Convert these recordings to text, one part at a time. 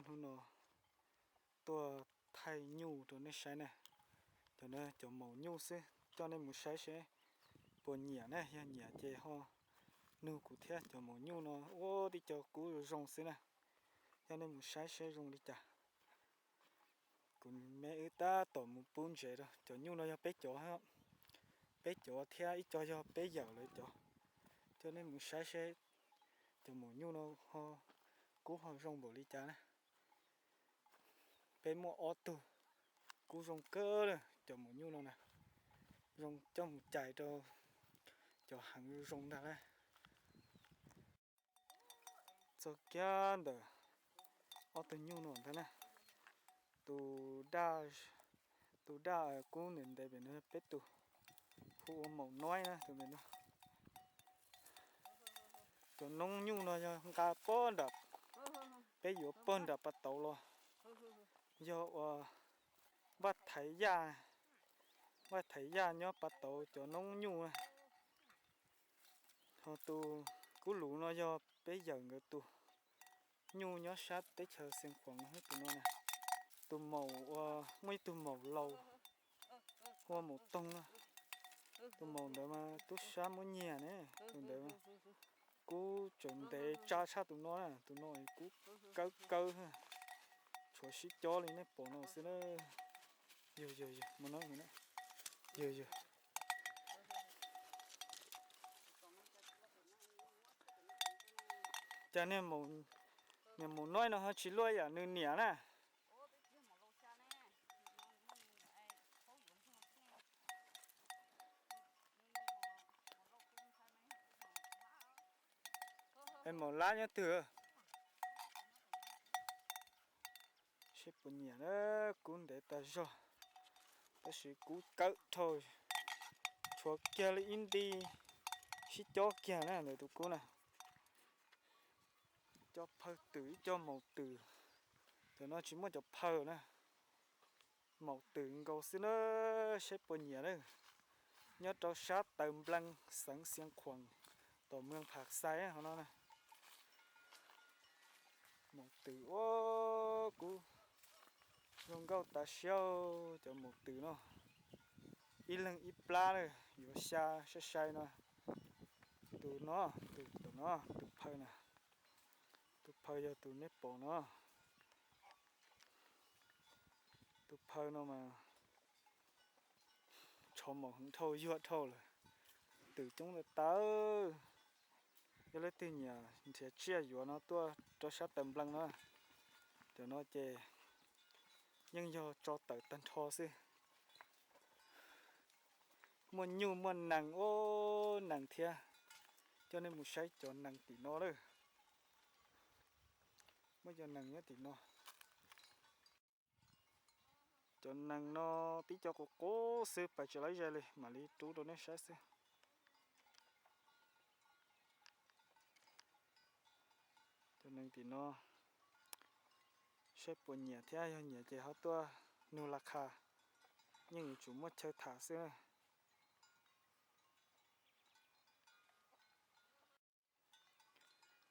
Hnub no tuaj thaij nyuj rau nej saib na. Cov no cov maum nyuj xwb, coj nej mus saib seb puas nyiam na, yog nyiam ces ho nug kuv thiab. Cov maum nyuj no ua tib co kub zoo xwb na, coj nej mus saib seb zoo li cas. Kuv me wb tab tom mus pub ntsev rau. Cov nyuj no yog peb cov, peb cov thiab ib co yog peb yawm lawv cov. Coj nej mus saib seb cov maum nyuj no ho kub ho zoo npaum li cas na. Peb muaj ob tug kub zoo kawg na, cov maum nyuj no na, zoo coj mus cais rau cov heev zoo ntag na. Txog kiag ntawm ob tug nyuj no ntag na. Tus daj, tus daj kub ntev ntev pem no peb tus, hu ua maum noib na tus pem no. Cov noob nyuj no yog nqa pog nram, peb yuav pog nram pas tauv los, yog ua vaj thaiv yaj, vaj thaiv yaj nyob pas tauv cov noob nyuj na. Ho tus kub luv no yog peb yawm nkawd tus, nyuj nyob sab teb chaws Xeev Khuam tus no na. Tus maum uas muaj ib tug maum laus hu ua maum toog no. Tus maum ntawd mas tub sab muab nyiag ne, tus ntawd kub tseem ntev tsa tshaj tus no na, tus no kub kawb kawb, tshuav sib cob li nej pom no xwb na. Yog yog yog, mus no, yog yog. Cas niag maum noib no ho tsis luaj yam nws niam na? Es maum lab nyob twg? Seb puas nyiam na, kub ntev tas zog, tab sis kub kawb dhau, tshuav kiag li ib nti sib cob kiag na ntawm tus kub na. Cov phaw twm ib co maum twm, cov no tsis muaj cov phaw na. Maum twm nkaus xwb na, seb puas nyiam na. Nyob rau sab Taws Nplees xeev Xiav Khuam tom Meeg Pham Xais hov no na. Maum twm ua kub zoo nkauj tas siab, cov maum twm no ib leeg ib plab na, yuav xya sai sai no. Tus no, tus tom no, tus phaw na, tus phaw yog tus nej pom no. Tus phaw no mas tshov maum heev dhau yuag dhau lawm, twm coob tawv tawv. Yog leej twg nyiam nrhiav tsiaj yuav no tuaj rau sab Taws Nplees na. Cov no ces yeej yog tso tawm tag nrho xwb. Muaj nyuj muaj nees, ub, nees thiab. Coj nej mus saib cov nees tim no lawm. Muaj cov nees nyob tim no. Cov nees no tib co qus qus xwb, pais tsis laib ze li, mam li rub rau nej saib xwb. Cov nees tim no, saib puas nyiam thiab, yog nyiam ces ho tuaj nug las khas, yeej yuav tsum muaj chaw tham xwb na.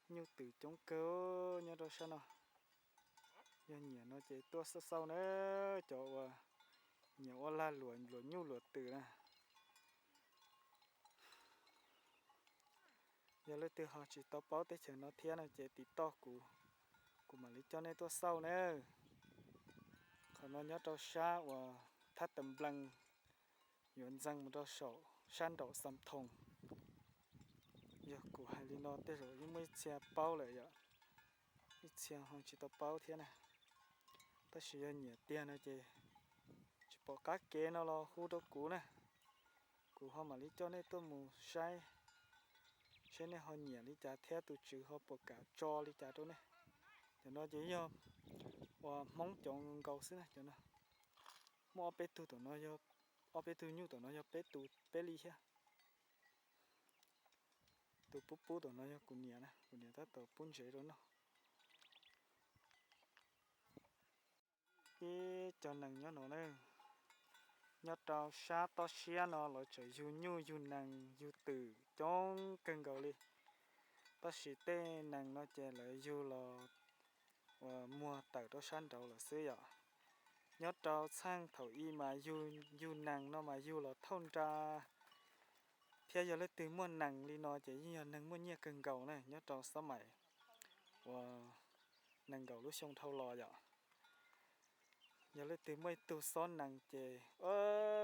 Nyuj twm coob kawg nyob rau sab no. Yog nyiam no ces tuaj xauj xauj na, cov uas nyiam ua lag luam luam nyuj luam twm na. Yog leej twg ho tsis tau paub teb chaws no thiab no ces tim toj kuv, kuv mam li coj nej tuaj xauj na. Qhov no nyob rau sab uas Thab Taws Nplees, yuav ntxeev mus rau saum sab nraum Xam Thoos. Yog kuv hais li no tej zaum yeej muaj ib txhia paub lawm yom, ib txhia ho tsis tau paub thiab na. Tab sis yog nyiam tiag no ces tsis pom qab kev no los hu rau kuv na, kuv ho mam li coj nej tuaj mus saib, saib nej ho nyiam li cas thiab tus tswv ho puas kam tso li cas rau nej. Cov no ces yog uas Hmoob cov nkaus xwb na cov no. Muaj ob peb tug tom no, ob peb tug nyuj tom no yog peb tus peb li thiab. Tus pub pub tom no yog kuv niam na, kuv niam tab tom pub ntsev rau noj. Ib co nees nyob no na, nyob rau sab toj siab no lawv tseem yug nyuj yug nees yug twm coob kawg nkaus li. Tab sis tej nees no ces lawv yug los uas muag tawm rau sab nraud lawm xwb yom. Nyob rau txheej thaum ub mas yug, yug nees no mas yug los thauj nra, thiab yog leej twg muaj nees li no ces yeej yog neeg muaj nyiaj kawg nkaus na nyob rau xab mais uas nees nkaum lub xyoo dhau los yom. Yog leej twg muaj ib tug xob nees ces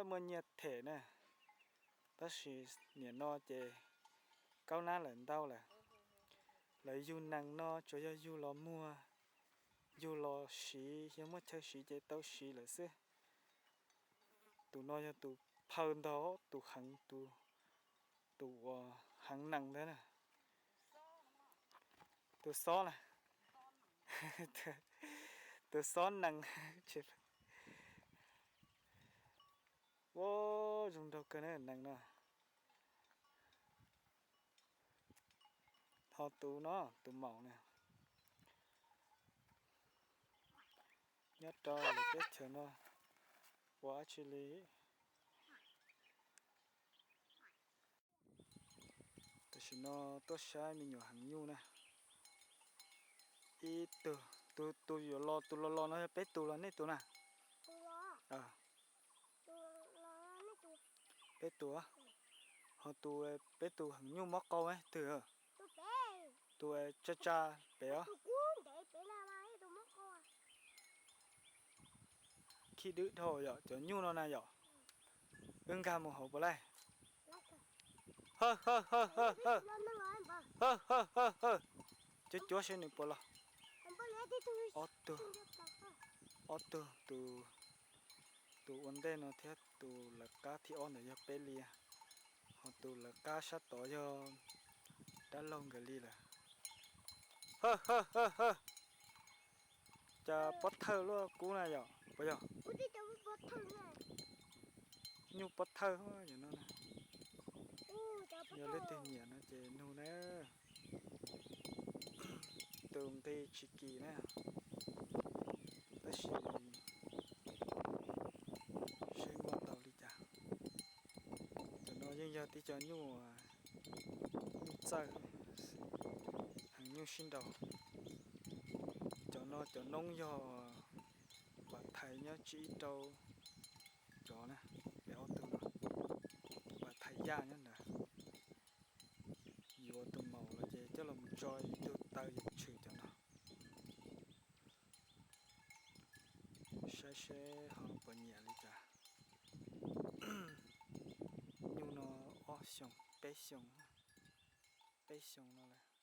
muaj nyiaj them na. Tab sis nim no ces kaub nab lawm ntau lawm. Lawv yug nees no tsuas yog yug los muag, yug los siv, yog muaj chaw siv ces tau siv lawm xwb. Tus no yog tus phaw ntag, tus heev, tus uas heev nees ntag na. Tus xob na, tus xob nees. Ua, zoo nraug kawg na nees no. Ho tus no, tus maum na, nyob rau lawv teb chaws no ua dab tsi li. Tam sim no tuaj saib me nyuam heev nyuj na. Ib tug, tus, tus yuav los, tus los los no yog peb tus los nej tus na? Peb tus. Ho tus, peb tus heev nyuj mob qau twg? Tus tsa tsa pem os. Khib dwb dhau yom, cov nyuj no na yom. Wb nkag mus hauv puas laij? Hawj, hawj, hawj, hawj, hawj. Hawj, hawj, hawj, hawj. Cuab cuab seb nws puas los. Ob tug, ob tug, tus, tus ua ntej no thiab tus lawv qab thib ob ntawd yog peb li, ho tus lawv qab sab tod yog dab laug nkawd li lawm. Hawj, hawj, hawj, hawj. Cas pob thawj luaj kub na yom, puas yog? Nyuj pob thawj no. Yog leej twg nyiam no ces nug na. Tus nqi tsis kim na, tab sis seb muaj tau li cas. Cov no yeej yog tib co nyuj, nyuj txawj, heev nyuj sib nraus. Cov no cov noob yog Vam Thaiv nyob tsib rau cov na, peb ob tug no, Vam Thaiv Yaj nyob ntawd. Yuav tus maum los ces coj los tso ib tug taw yuav tshwm cov no. Saib seb ho puas nyiam li cas. Nyuj no ob xyoos, peb xyoos, peb xyoos no lawm.